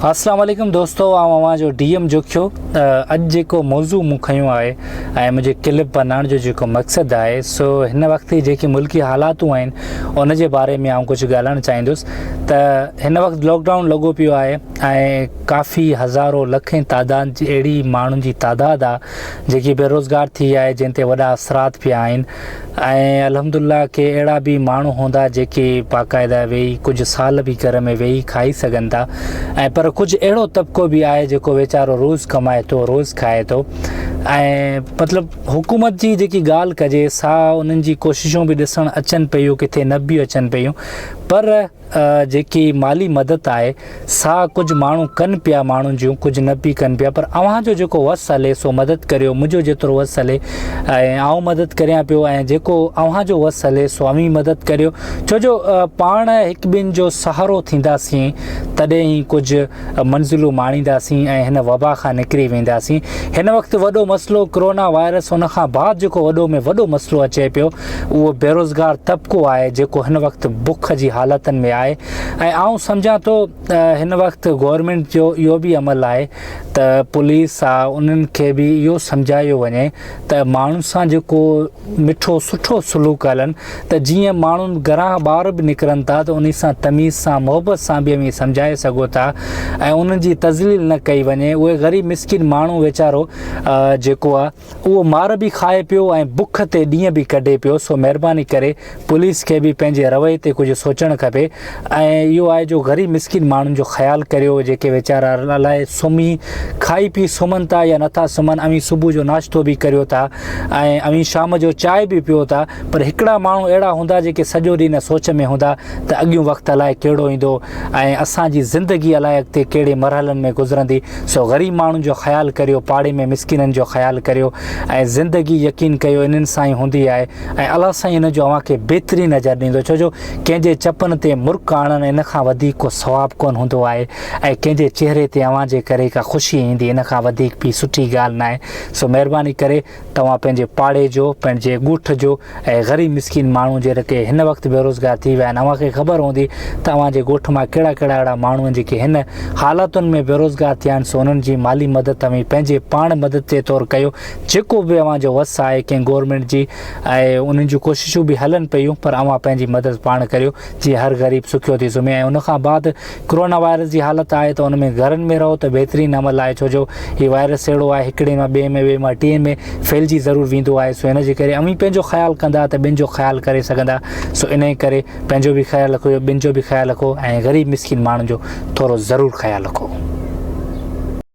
اسلام عليڪم دوستو آئون اوهان جو ڊي ايم جوکيو اڄ جيڪو موضوع مون کنيو آهي ۽ منهنجي ڪلپ بنائڻ جو جيڪو مقصد آهي سو هن وقت جيڪي ملڪي حالاتون آهن ان جي باري ۾ آئون ڪجهه ڳالهائڻ چاهيندس ته هن وقت لاڪ ڊائون لڳو پيو آهي ۽ ڪافي هزارو لکين تعداد جي اهڙي ماڻهن جي تعداد آهي جيڪي بيروزگار ٿي آهي جن تي وڏا اثرات پيا آهن ۽ الحمد الله ڪي اهڙا به ماڻهو هوندا جيڪي باقاعده ويهي ڪجهه سال به گهر ۾ ويهي کائي سگهن ٿا ۽ پر ڪجهه اهڙو طبقو به آهي جيڪو ويچارو روز ڪمائي ٿو روز کائي ٿو ۽ مطلب حڪومت جي جيڪي ڳالهه ڪجي سا انهن جي ڪوششون به ڏسڻ اچن پيون ڪٿي نه به اچن پيون پر جيڪي مالي مدد آهي سا ڪجهه ماڻهو ڪن پيا ماڻهن جون ڪجهه نه به ڪن پيا پر اوهان جو جيڪو وس هلي سو مدد ڪريو منهنجو جيترو وس هلي ۽ آئون مدد ڪريان پيو ۽ جيڪو اوهان جو وس هلي سو اوهين مدد ڪريو ڇو جو پاڻ هڪ ٻن جو سهارو ٿينداسين تڏهن ئي ڪجهه منزلون ماڻينداسين ۽ هن وبا کان نڪري وينداسين هن وقت وڏو مسئلو ڪرونا وائرس ان کان بعد جيڪو وڏو ۾ وڏو مسئلو اچي پيو اهو بيروزگار طبقو آهي جيڪو هن وقت بک جي حالتن ۾ آهي ۽ آئون سمجهان ٿو ته هن وقت گورنمينٽ جو اهو به عمل آهي ته پوليس آ انهن کي به اهو سمجهايو وڃي ته ماڻهن سان جيڪو مٺو سٺو سلوڪ هلن ته جيئن ماڻهن گهران ٻاهر به نڪرن ٿا ته انهي سان تميز سان محبت سان به اوهين سمجهائي سگهو ٿا ۽ انهن جي تذليل نه ڪئي وڃي اهي غريب مسڪين ماڻهو ويچارو جيڪو آ اهو مار به کائي پيو ۽ بک تي ڏينهن به ڪڍي پيو سو مهرباني ڪري پوليس کي به پنهنجي رويي تي ڪجهه سوچڻ کپي ۽ اهو آهي جو غريب مسڪين ماڻهن جو خيال ڪريو جيڪي ويچارا الائي سمهي کائي پي سمهن ٿا يا نٿا سمهن اوهين صبح جو ناشتو به ڪريو ٿا ۽ اوهين شام جو چانهه به پيو ٿا پر هڪڙا ماڻهو اهڙا هوندا جيڪي سڄو ڏينهن سوچ ۾ هوندا ته اڳيون وقت الائي ڪهڙو ايندو ۽ اسان جي زندگي الائي اڳتي ڪهڙي مرحلن ۾ گذرندي سو غريب ماڻهن جو خيال ڪريو پاڙي ۾ مسڪينن جو خيال ڪريو ۽ زندگي يقين ڪيو انهن سان ئي هوندي آهي ۽ الله سائين ان جو اوهان کي بهترين اجر ڏيندو ڇو جو ڪنهن جي چپن تي مرڪ آڻڻ ان کان وڌيڪ ڪو ثواب ڪونه هوندو آهي ۽ ڪنهن جي چهري تي اوهان جي ڪري ڪا خوشي ايندي ان کان وڌيڪ ٻي سٺي ڳالهه ناهي سو مهرباني ڪري توهان پنهنجي پاڙي جو، پنهنجي ڳوٺ جو ۽ غريب مسڪين ماڻهو جيڪي هن وقت بيروزگار ٿي ويا آهن اوهان کي خبر هوندي ته اوهان جي ڳوٺ مان ڪهڙا ڪهڙا اهڙا ماڻهو آهن جيڪي هن حالتن ۾ بيروزگار ٿيا آهن سو انهن جي مالي مدد توهين پنهنجي پاڻ مدد جي طور ڪيو جيڪو به اوهان جو وس آهي ڪنهن گورنمينٽ جي ۽ انهن جون ڪوششون به هلن پيون پر اوهان پنهنجي مدد پاڻ ڪريو جيئن هر غريب سکيو ٿي سمهي ۽ ان کان بعد ڪرونا وائرس جي حالت آهي ته ان ۾ گهرن ۾ رهو ته بهترين عمل آهي ڇو جو هي وائرس اهڙو آهي هڪڙي مان ٻئي ۾ ٻئي مان ٽئين ۾ ڦهلجي ضرور ويندو آهي سو ان جي ڪري اوهين پنهنجو خيال ڪندا ته ٻين جو خيال ڪري سگهندا سو انهي ڪري پنهنجو به خيال رکو ٻين جو به خيال رکو ۽ غريب مسڪين ماڻهن جو ٿورو ضرور خيال رکو.